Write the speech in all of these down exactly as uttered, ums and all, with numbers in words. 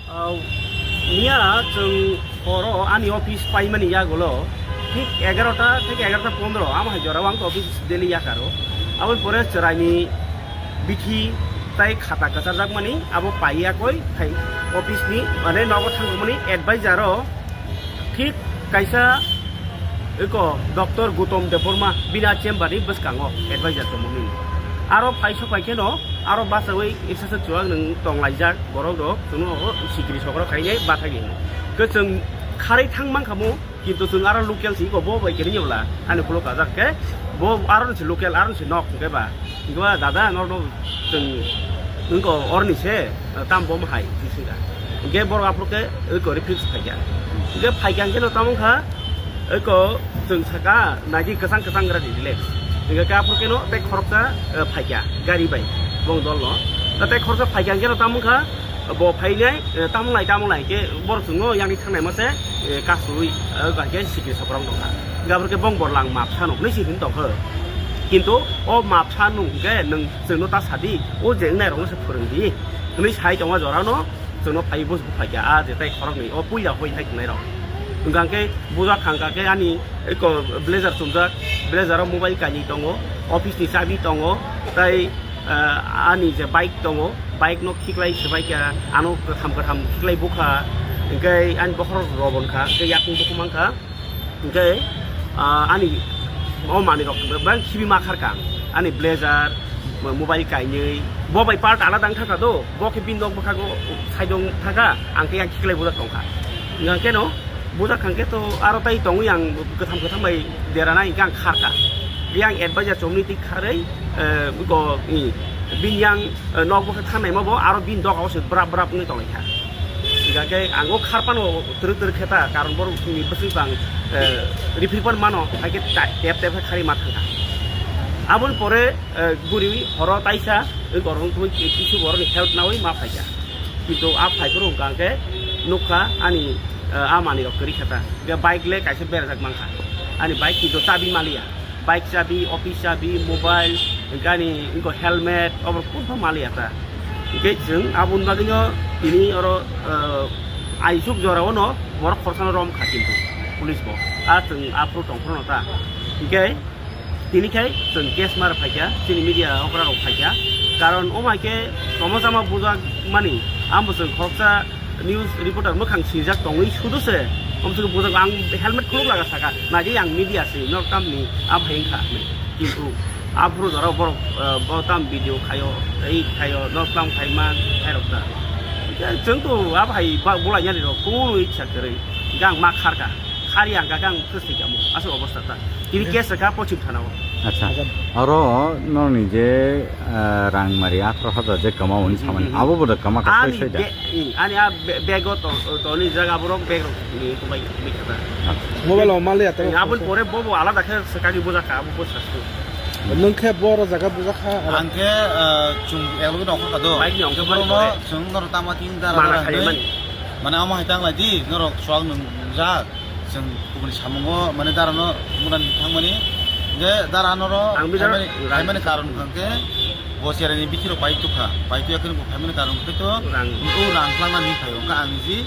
Au, miya chwng horo ani office paimani yagulo thik egarota thik egarota pondro amo hai jorao ang office daily yakaro. Aboni pore chwraini bithi tai khata kwcharjakmani abo paiyakoi hai office ni mane nogo thangmani advisor o thik kaisa eko Doctor Gautam Debbarma bini chamber ni bwskango advisor tongmani. Aro phaisa phaikheno aro bachawi exercise chuwak nwng tonglaijak borok rok chwngno sikiri sokro khainai bathagi. Ke chwng kharwi thang mankhamu, kintu chwng aro local si iko bo bai kiri nyobla ani khulo kajak ke bo aro ni si local aro ni si nok hwnkhe ba. Hwnkhe ba dada norno chwng wngko orni se tam bom hai sida. Hwnkhe borok aphuru ke iko refuse phaikha. Hwnkhe phaikha hwnkhe no tamo wngkha iko chwng saka naidi kwchang kwchang gra di relax. Hwnkhe khe aphuru khe no tei khoroksa phaikha gari bai bong dol no. Tei khoroksa phaikha hwnkhe no tamo wngkha bo phainai, eh, tamung lai, tamung lai, ke borok chwngno yang ni thangnai mase, eh, kasui, eh, bai ke sikiri sokorong tongkha. Gabor ke bong borlang map sano, hinwi si hin tongkha. Kintu o map sano hwnkhe nwng chwngno ta sadi, o je wngnai rokno se phwrwng di. Hinwi sai tongma jorano chwngno phai bus bu phaikha, a je tai khoroknwi, o puila hoi hai tongnai rok. Hwnkha khe bujak thangkha khe ani eko blazer chumjak, blazer o mobile kainwi tongo, office ni chabi tongo, tai, eh, ani je bike tongo, bike no khiklai swbaikha, ano kwtham kwtham khiklai bukha, hwnkhe ani bokhorok robonkha, hwnkhe yakung bukhuk mankha, hwnkhe, ah, ani o manwi rok bang khibi ma kharkha, ani blazer, mobile kainwi, bo bai part alada wng thangkha do, bo khe bini nok bwkhago side o wng thangkha, ang khe yang khiklai bujak tongkha, hwnkhe no. Bujak thangkhe to aro tai tongwi ang kwtham kwtham bai derana hwnkhe ang kharkha. Yang advisor chomni twi kharwi, eh, ko, i, bini yang, eh, nok bwkha thangnai ma bo aro bini doga o se brap brap wngwi tonglaikha. Hwnkhe ang o kharpano twrwk twrwk khe ta, karon borok ni bwswk bang, eh, rifri pan mano, hai khe ta-, tep tep khe kharwi ma thangkha. Aboni pore, eh, guriwi horo taisa, wngkhe oro wngtwi kisu borokni help nawi ma phaikha. Kintu a phaiphuru hwnkha hwnkhe nukha ani, eh, a manwi rok kwrwi kha ta. Hwnkhe bike le kaisa berajak mankha. Ani bike kintu chabi maliya. Bike chabi, office chabi, mobile, hwnkhe ani wngkha helmet, obo kunu maliya ta. Hwnkhe chwng aboni bagwino tini oro, eh, aisuk jorao no borok khorsano romkha kintu police bo. A chwng aphuru tongphuru no ta. Hwnkhe Tini khai chwng case mar phaikha, chini media okra rok phaikha. Karon omo hai khe tongma chama bujak mani, ang bo chwng khoroksa news reporter mwkhang sinijak tongwi sudo se, omo chwng bujak ang helmet khuluk laga saka, naidi ang media se, nok tamni a bhai wngkha hinwi. Kintu aphuru jora borok, eh, bo tam video khaio, ei khaio, nok tam khaima khairok ta. Chwng to a bhai ba-, bolai yani rok, kunu ichha kwrwi, hwnkhe ang ma kharkha. Khari ang kha, ang kwswi kamo, aswk obostha ta. Tini case kha pochim thana o. Acha. Acha. Oro nokni je, ah, rang mari atharo hajar je kama hwnwi samani. Hmm, hmm, hmm. Abo bo da kama ka Ani soi soi da. be-, hmm, ani a be-, bag o to, to ni jaga borok bag rok ni kubai, kubai kha ta. Acha. Mobile o mali atharo. Hmm, aboni pore bo bo alada khe swkagwi bujak kha, abo bo sasu. Nwng khe bo oro jaga bujak kha, aro Ang khe, ah, chwng eklogi nongkhor kha do. Bike ni Hwnkhe ongkhor borok no mani chwng norok tama tin dara Mana dara khai hinwi. mani. Mane amo hai tang lai di, norok chuak nwng jak. Chwng kubuni samungo mane dara no mura ni thangmani. Hwnkhe dara no ro Ang bijaro phaimani, phaimani karon hwnkhe bo cherai ni bithi rok pai tukha. Pai tuya khe bo phaimani karon hwnkhe to Rang. o rang twlangna ni phaio. Hwnkhe ang ji,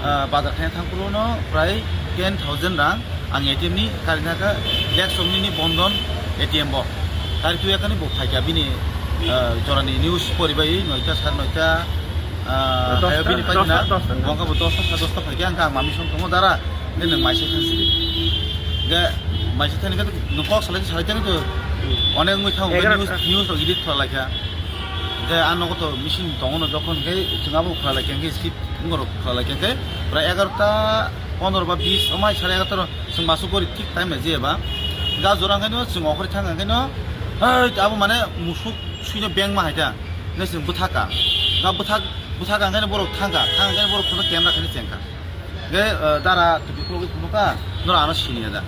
ah, bazar khaina thang phuru no prai ten thousand rang ang A T M ni kari na kha, Black Song ni Bandhan A T M bo. Kari tuya khe bo phaikha bini, ah, jorani news poribai noita sar noita, ah, Dosta, hayo bini paikna, dosta, dosta. Bongkha bo dosta sa dosta phaikha, ang kha mami song tongo dara. Hwnkhe nwng maisa thang sidi. Hwnkhe maisa thang hwnkhe nwng kok salai salai thang to onek wngwi thango, hwnkhe Egaroh news, ta. news rok edit khlai laikha. Hwnkhe ang nogo to machine tongo no jokhon hwnkhe chwng abo khlai laikha hwnkhe seat wngorok khlai laikha hwnkhe prai egaroh ta pondro ba bis omai sare egaroh ta rok chwng masuk gori thik time bai jeba. Hwnkhe ah jora hwnkhe no chwng okhoroi thang hwnkhe no hai abo mane musuk suino beng ma hai ta. Hwnkhe chwng bwthaka. Hwnkhe bwthak, bwthaka hwnkhe no borok thangkha. Thang hwnkhe no borok phunukha camera khaino chengkha. Hwnkhe, eh, dara tupi khulugwi phunukha, norok ano siniya da?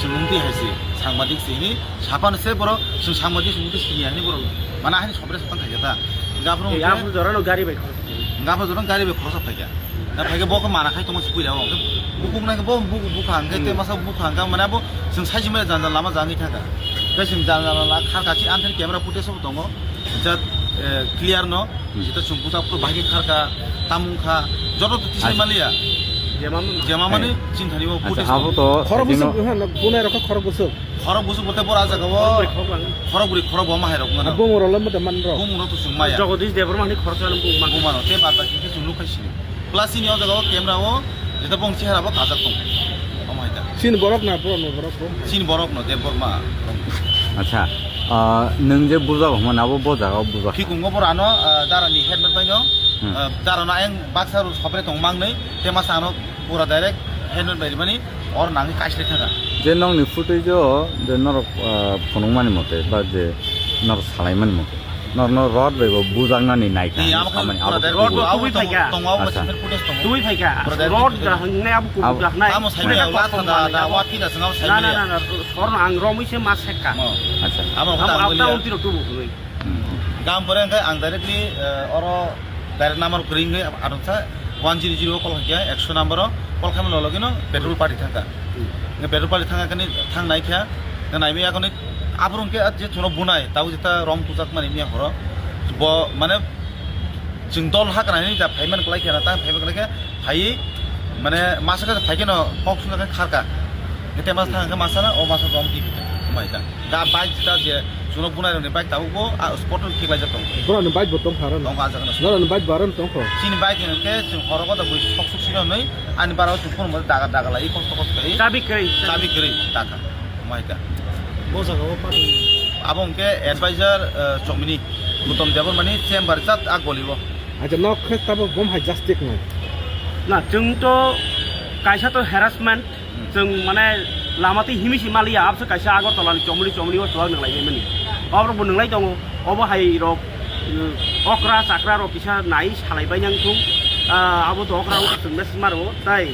Chwng wngtwi hai se, sangbadik se hwnwi saphano se borok, chwng sangbadik se wngtwi siniya hwnwi borok mana haino sobre satang khaikha ta. Hwnkhe aphuru Ei, hwnkhe aphuru jorano gari bai khoroksa. Hwnkhe aphuru jorano gari bai khoroksa phaikha. Na phaikhe bo khe mana khai tongma se puila o. Hwnkhe bukuk nai khe bo bukuk bukha hwnkhe Hmm. te masa bukha hwnkhe mane bo chwng saijimani jang jang lama jangwi thangkha. Tei chwng jang jang lama kharkha se anthani camera footage bo tongo. Jat, Eh, clear no, Hmm. jeta chwng bwsa phuru bahai khe kharkha, tamung kha, joto to tisai Acha. maliya. Jema mani Hey. chinthani o Acha, footage abo tong. to Khorok bwswk, sekheno ha, na, bunai rokha khorok bwswk. Khorok bwswk bote bora jaga o. Khorok bwrwi, khorok bwrwi. Khorok bwrwi, khorok bo ma hai rok mano. Bumung rok lamma da man rok. Bumung rok to chwng maya. Jagadish Debbarma ni khorok chwng bumung man. Bumung mano, te bad baki khe chwng nuk khai sini. Plus ini o jaga o camera o, jeta bong chehara bo kajak tong. Omo hai ta. Chini borok na, borok no, borok bo. Chini borok no, Debbarma. Acha, ah, nwng je bujak hwnmani abo bo jaga o bujak. Khikungo borano, ah, dara ni helmet bai no, Hmm. ah, dara no ayang baksa ru sopre tong mang nai, te masa ano pura direct helmet bai rimani, or nangni kaisle thaka. Je nokni footage o, je norok, ah, phunukmani mote, ba je norok salaimani mote. Norno rod bai bo bujaknani naikha Ni hinwi amo khe samani pura abo direct rod bo abo tubui tongo, phaikha. Tongo abo Acha. Senior footage tongo. Tubui phaikha. Pura direct Rod tubui. Da hwngnai abo kubuk Abo da hwnai. Amo sai Pura maya, direct latha da, da, abo. Wati da sengabo sai Na, na, maya. Na, na, sorno ang romwi se ma sekha. Mo. Acha. Amo Abo, khe abo tang ta mulia. Untiro tubu hwnwi. Hmm. Gam pore hwnkhe ang directly, eh, oro direct number kwrwi hwnkhe adoksa one zero zero call khaikha, ekso number o call khaimani logino petrol party thangkha. Hmm. Hwnkhe petrol party thangkha khe thang naikha, hwnkhe naimaya khe Aphuru hwnkhe je chwngno bunai, tabuk jeta rom tujakmani miya horo. Bo, mane, chwng dol hakra hinwi da phaiman kwlai khe na, ta phaiman kwlai khe phaiwi, mane, masa khe phai kheno kok swngjak khe kharka. Hete masa thang khe masa na, o masa rom twi khe mai da. Da bike jeta je chwngno bunai rokni bike tabuk bo, a, spot o khiklai jak tongo. Borokni bike bo tong kha aro no? Tong kha, a jaga no. Borokni bike bo aro no tong kho? Chini bike hwnkhe chwng horo bo da bui sok sok sino hinwi, ani bara o chwng phone bo daga daga lai, kosto kosto khe. Chabi kwrwi. Chabi kwrwi, daga. Maita. Bo jaga o pari. Abo hwnkhe advisor, eh, Chomini, Gautam Debbarmani chamber jat a goli o. Acha, nok khe tabuk bom hai justice nai. Na, chwng to kaisa to harassment, Hmm. chwng mane lama twi himi si maliya, abse kaisa Agartala ni Chomini, Chomini o chuwak nang lai mani. Obo bo nang lai tongo, obo hai rok, eh, okra chakra rok kisa nai salai bai nang thung, ah, abo to okra o chwng na si maro, tai.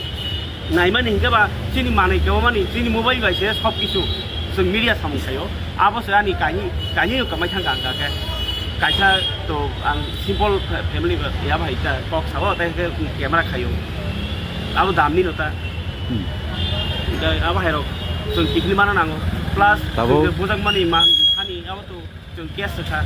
Naimani hinkhe ba chini manwi kebamani chini mobile bai se sob kisu chwng media samung khaio. Abo se ani kainwi, kainwi kamai thangkha ang khe. Kaisa to ang simple fa-, family ba ya bai ta kok sao, tei hwnkhe camera khaio. Abo damni no ta. Hmm. Hinkhe abo hai rok chwng tikni mana nango. Plus Tabuk. Chwng je bujakmani man thani abo to Chwng case rwkha.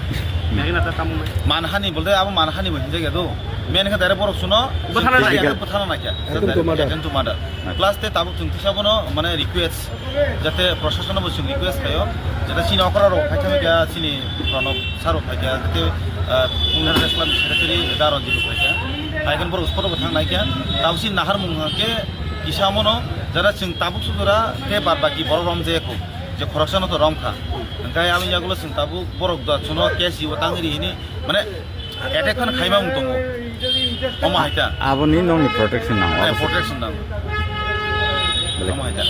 Mega na ta tamo nai. Manhani bolte abo manhani bo hinjak ya do. Main khe direct borok suno Bwthana naikha. Bwthana naikha. Attempt to murder. Attempt to murder. Plus te tabuk chwng tisa bono mane request jate proshasano bo chwng request khaio. Jate chini okra rok phaikha kha chini Pranab sir rok phaikha jate, ah, Punna Reslam secretary Daron ji rok phaikha. Phaikha borok spot bo thang naikha. Tabuk chini nahar mung khe kisa mono jara chwng tabuk sujura khe bad baki borok rom je kho. Je khoroksano to romkha. Hwnkhe aboni yagulo chwng tabuk borok da chuno case ibo tangri hini, mane, attack khan khaima wng tongo. Omo hai ta. Aboni nokni protection nango. Eh, protection nango. Bele. Omo hai ta.